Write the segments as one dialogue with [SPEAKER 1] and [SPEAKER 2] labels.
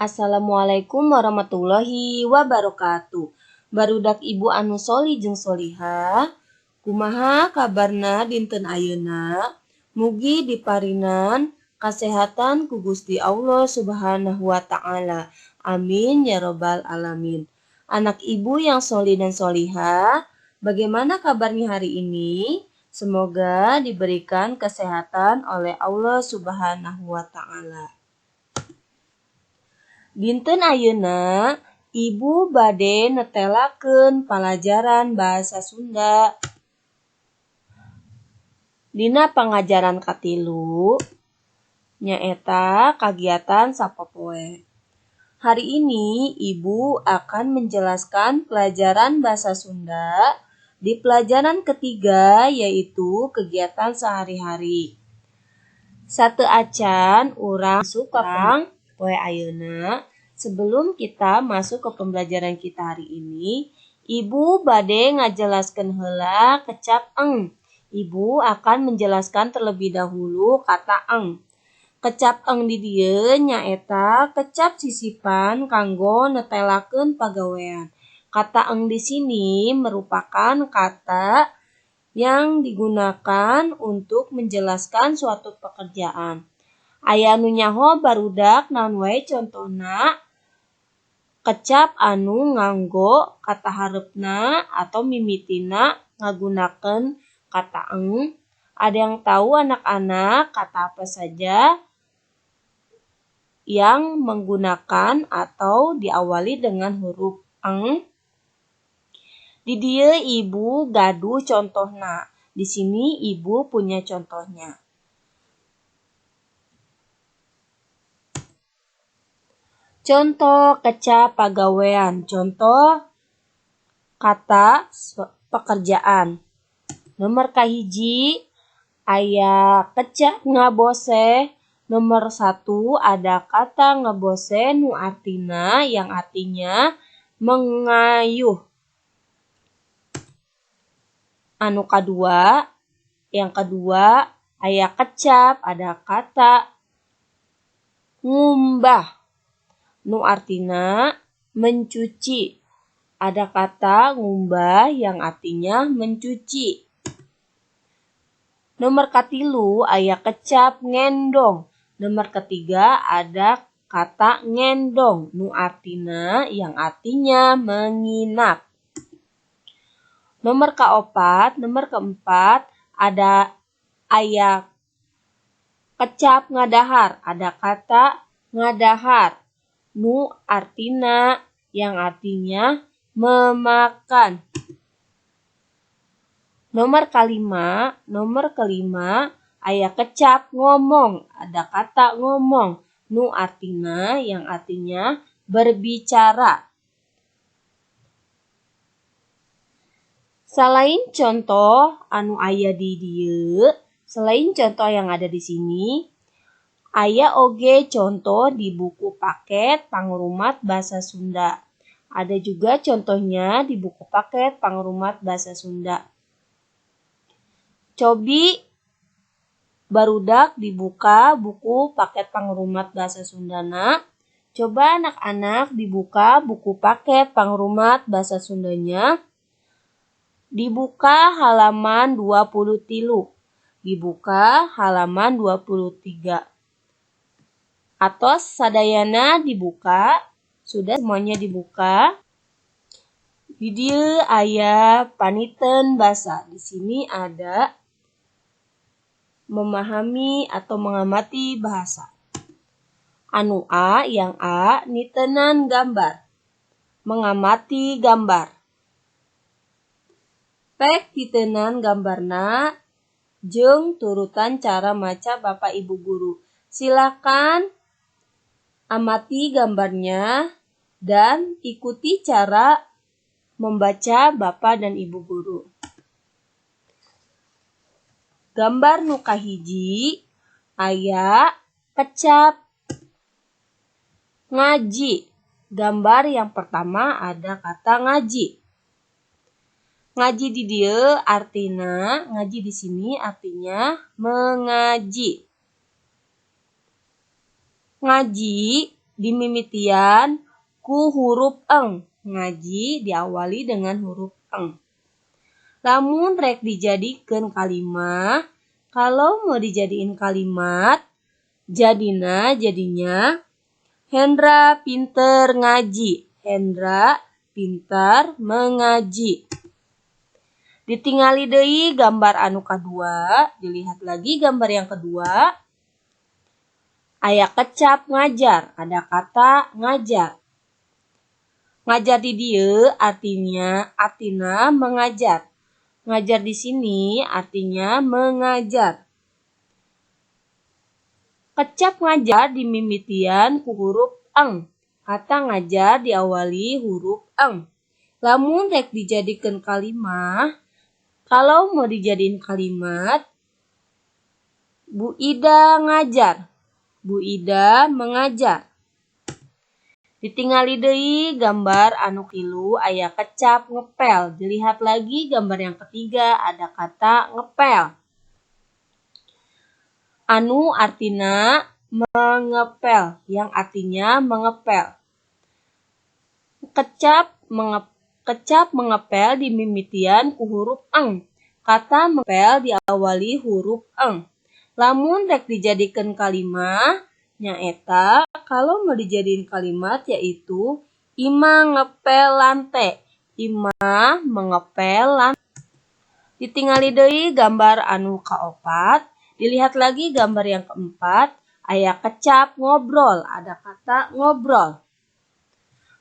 [SPEAKER 1] Assalamualaikum warahmatullahi wabarakatuh. Barudak ibu anu sholih jeung sholihah, kumaha kabarna dinten ayeuna? Mugi diparinan kasehatan ku Gusti Allah Subhanahu wa Ta'ala. Amin ya robbal alamin. Anak ibu yang sholih dan sholihah, bagaimana kabarnya hari ini? Semoga diberikan kesehatan oleh Allah Subhanahu wa Ta'ala. Dinten ayeuna Ibu bade netelakeun palajaran bahasa Sunda dina pangajaran katilu, nyaeta kagiatan sapopoe. Hari ini Ibu akan menjelaskan pelajaran bahasa Sunda di pelajaran ketiga, yaitu kegiatan sehari-hari. Sateuacan urang masuk ka poe ayeuna, sebelum kita masuk ke pembelajaran kita hari ini, Ibu bade ngajelaskeun heula kecap eng. Ibu akan menjelaskan terlebih dahulu kata eng. Kecap eng di dieu nyaeta kecap sisipan kanggo netelakeun pagawean. Kata eng di sini merupakan kata yang digunakan untuk menjelaskan suatu pekerjaan. Aya nu nyaho, barudak, naon wae contona kecap anu nganggo kata hareupna atau mimitina ngagunakeun kata eng? Ada yang tahu, anak-anak, kata apa saja yang menggunakan atau diawali dengan huruf eng? Di dieu ibu gaduh contohna. Di sini ibu punya contohnya. Contoh kecap pagawean, contoh kata pekerjaan. Nomor kahiji aya kecap ngaboseh. Nomor 1 ada kata ngaboseh nu artina, yang artinya mengayuh. Anu kadua, yang kedua aya kecap, ada kata ngumbah nu artina mencuci. Ada kata ngumbah yang artinya mencuci. Nomor katilu aya kecap ngendong. Nomor ketiga ada kata ngendong nu artina, yang artinya menginap. Nomor keempat, nomor keempat ada aya kecap ngadahar, ada kata ngadahar nu artina, yang artinya memakan. Nomor kelima aya kecap ngomong, ada kata ngomong nu artina, yang artinya berbicara. Selain contoh anu aya di dieu, selain contoh yang ada di sini, aya oge contoh di buku paket Pangrumat Bahasa Sunda. Ada juga contohnya di buku paket Pangrumat Bahasa Sunda. Cobi barudak dibuka buku paket Pangrumat Bahasa Sundana. Coba anak-anak dibuka buku paket Pangrumat Bahasa Sundanya. Dibuka halaman 23. Dibuka halaman 23. Atos sadayana dibuka, sudah semuanya dibuka. Di dieu aya paniten basa. Di sini ada memahami atau mengamati bahasa. Anu A, yang A, nitenan gambar. Mengamati gambar. Pek titenan gambarna jeung turutan cara maca Bapak Ibu guru. Silakan amati gambarnya dan ikuti cara membaca Bapak dan Ibu guru. Gambar nu kahiji aya kecap ngaji. Gambar yang pertama ada kata ngaji. Ngaji di dieu artina, ngaji di sini artinya mengaji. Ngaji Dimimitian ku huruf eng. Ngaji diawali dengan huruf eng. Lamun rek dijadikeun kalimah, kalau mau dijadiin kalimat, jadina jadinya Hendra pinter ngaji. Hendra pintar mengaji. Ditingali deui gambar anu kadua, dilihat lagi gambar yang kedua. Aya kecap ngajar, ada kata ngajar. Ngajar di dieu artinya artina mengajar. Ngajar di sini artinya mengajar. Kecap ngajar dimimitian ku huruf eng. Kata ngajar diawali huruf eng. Lamun rek dijadikeun kalimah, kalau mau dijadiin kalimat, Bu Ida ngajar. Bu Ida mengajar. Ditingali deui gambar anu tilu aya kecap ngepel. Dilihat lagi gambar yang ketiga ada kata ngepel. Anu artina mengepel, yang artinya mengepel. Kecap mengepel dimimitian ku huruf eng. Kata mengepel diawali huruf eng. Lamun rek dijadikeun kalimah nyaeta kalau mau dijadiin kalimat yaitu Ima ngepel lante. Ima mengepel lante. Ditingali deui gambar anu kaopat, dilihat lagi gambar yang keempat, aya kecap ngobrol, ada kata ngobrol.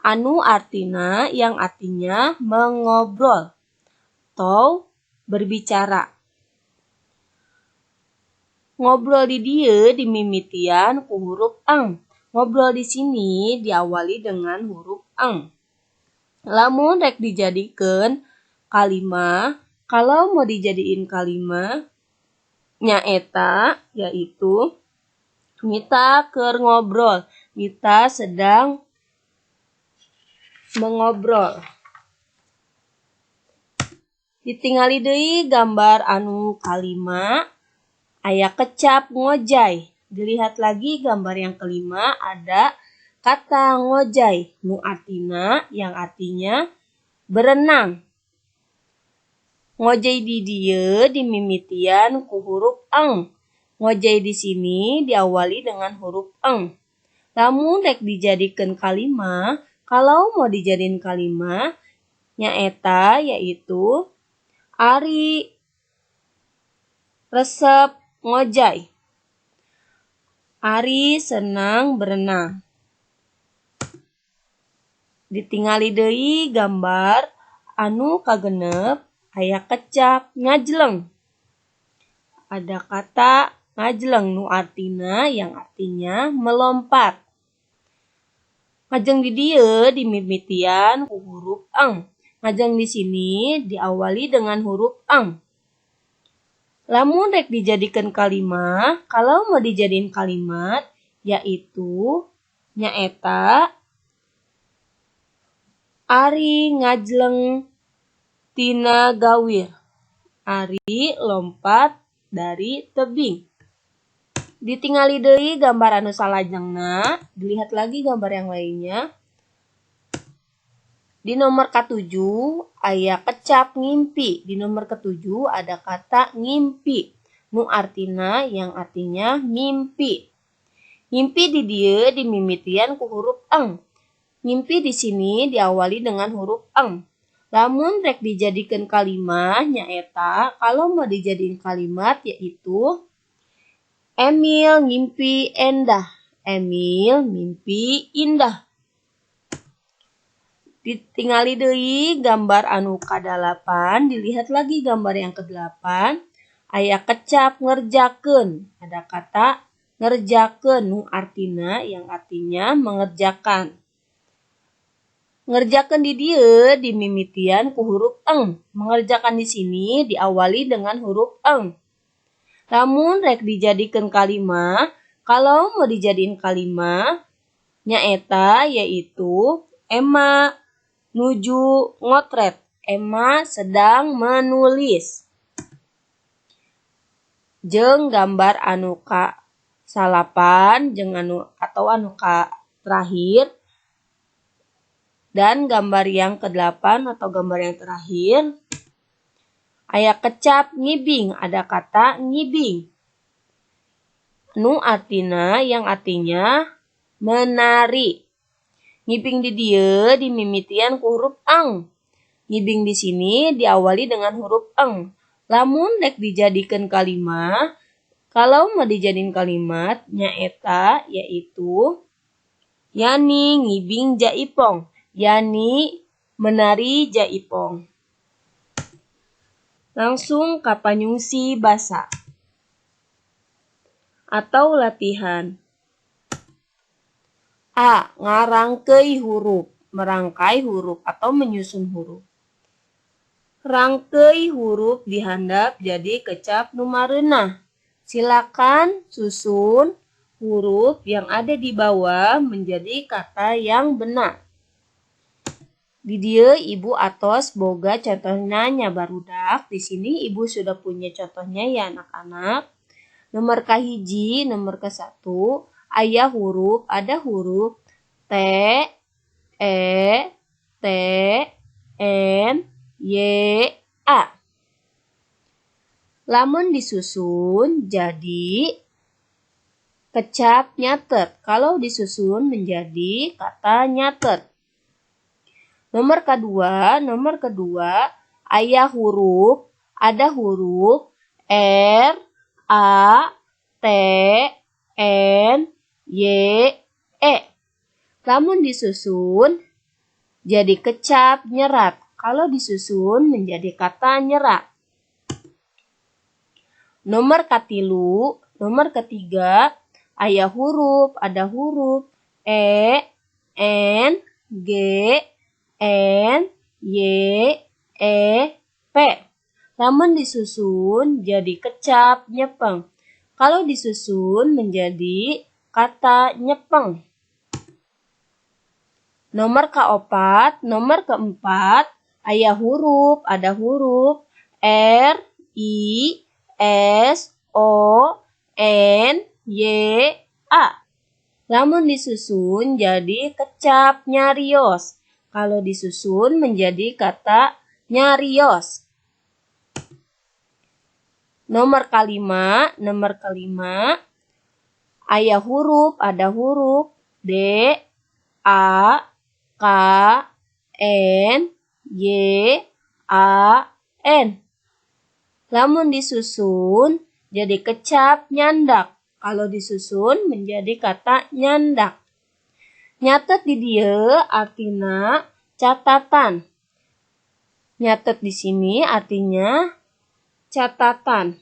[SPEAKER 1] Anu artina yang artinya mengobrol atau berbicara. Ngobrol di dieu dimimitian ku huruf eng. Ngobrol di sini diawali dengan huruf eng. Lamun rek dijadikeun kalimah, kalau mau dijadiin kalimah nyaeta yaitu Mita keur ngobrol. Mita sedang mengobrol. Ditingali deui gambar anu kalima, aya kecap ngojay. Dilihat lagi gambar yang kelima ada kata ngojay, nu artina yang artinya berenang. Ngojay di dieu dimimitian ku huruf eng. Ngojay di sini diawali dengan huruf eng. Lamun rek dijadikeun kalimah, kalau mau dijadiin kalimah nyaeta yaitu Ari resep ngojay. Ari senang berenang. Ditingali deui gambar anu kagenep aya kecap ngajleng. Ada kata ngajleng nu artina yang artinya melompat. Ngajleng di dieu dimimitian ku huruf eng. Ngajleng di sini diawali dengan huruf eng. Lamun rek dijadikeun kalimah, kalau mau dijadiin kalimat yaitu nyaeta Ari ngajleng tina gawir. Ari lompat dari tebing. Ditingali deui gambar anu salajengna, dilihat lagi gambar yang lainnya. Di nomor ketujuh aya kecap ngimpi. Di nomor ketujuh ada kata ngimpi. Nu artina yang artinya mimpi. Ngimpi di dieu dimimitian ku huruf eng. Ngimpi di sini diawali dengan huruf eng. Lamun rek dijadikeun kalimah nyaeta kalau mau dijadiin kalimat yaitu Emil ngimpi endah. Emil mimpi indah. Ditingali deui gambar anu kadalapan, dilihat lagi gambar yang kedelapan, aya kecap ngerjakeun. Ada kata ngerjakeun nu artina yang artinya mengerjakan. Ngerjakeun di dieu dimimitian ku huruf eng. Mengerjakan di sini diawali dengan huruf eng. Lamun rek dijadikeun kalimah, kalau mau dijadiin kalimah nyaeta yaitu Emma nuju ngotret. Emma sedang menulis. Jeung gambar anu ka salapan jeung anu atau anu ka terakhir dan gambar yang ke-8 atau gambar yang terakhir aya kecap ngibing, ada kata ngibing. Nu artina yang artinya menari. Ngibing di dieu dimimitian ku huruf eng. Ngibing di sini diawali dengan huruf eng. Lamun dek dijadikan kalimat, kalau mau dijadiin kalimat nyaeta yaitu Yani ngibing jaipong, Yani menari jaipong. Langsung ka panyungsi basa atau latihan. A. Ngarangkei huruf, merangkai huruf atau menyusun huruf. Rangkei huruf di handap jadi kecap nu mareunah. Silakan susun huruf yang ada di bawah menjadi kata yang benar. Di dieu ibu atos boga contohnya nya barudak. Di sini ibu sudah punya contohnya ya anak-anak. Nomor kahiji, nomor ke-1, aya huruf, ada huruf T, E, T, N, Y, A. Lamun disusun jadi kecap nyatet. Kalau disusun menjadi kata nyatet. Nomor kedua, aya huruf, ada huruf R, A, T, N, Y, E. Lamun disusun jadi kecap nyerat. Kalau disusun menjadi kata nyerat. Nomor katilu, nomor ketiga, aya huruf, ada huruf E, N, G, N, Y, E, P. Lamun disusun jadi kecap nyepeng. Kalau disusun menjadi kata nyepeng. Nomor keempat, nomor keempat, aya huruf, ada huruf R, I, S, O, N, Y, A. Lamun disusun jadi kecap nyarios. Kalau disusun menjadi kata nyarios. Nomor kelima, aya huruf, ada huruf D, A, K, N, Y, A, N. Lamun disusun jadi kecap nyandak. Kalau disusun menjadi kata nyandak. Nyatet di dieu artinya catatan. Nyatet di sini artinya catatan.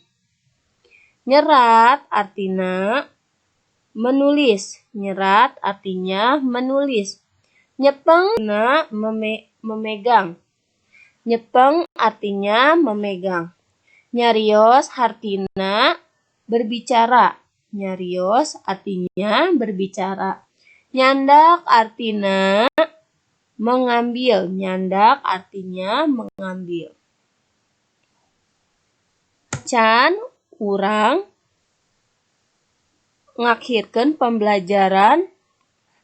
[SPEAKER 1] Nyerat artinya menulis. Nyerat artinya menulis. Nyepeng memegang. Nyepeng artinya memegang. Nyarios artinya berbicara. Nyarios artinya berbicara. Nyandak artinya mengambil. Nyandak artinya mengambil. Can urang ngakhirkeun pembelajaran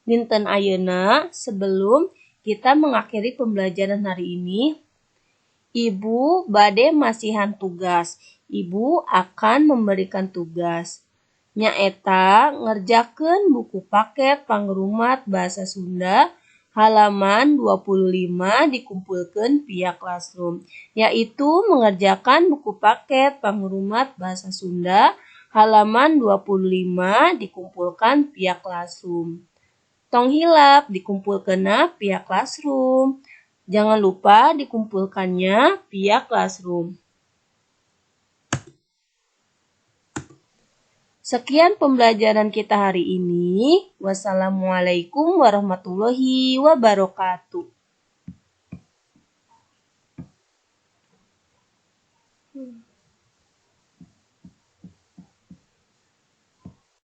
[SPEAKER 1] dinten ayeuna, sebelum kita mengakhiri pembelajaran hari ini, Ibu bade masihan tugas. Ibu akan memberikan tugas. Nyaeta ngerjakeun buku paket Pangrumat Bahasa Sunda halaman 25 dikumpulkan via Classroom, yaitu mengerjakan buku paket Pangrumat Bahasa Sunda halaman 25 dikumpulkan via Classroom. Tong hilap dikumpulkeunna via Classroom. Jangan lupa dikumpulkannya via Classroom. Sekian pembelajaran kita hari ini. Wassalamualaikum warahmatullahi wabarakatuh.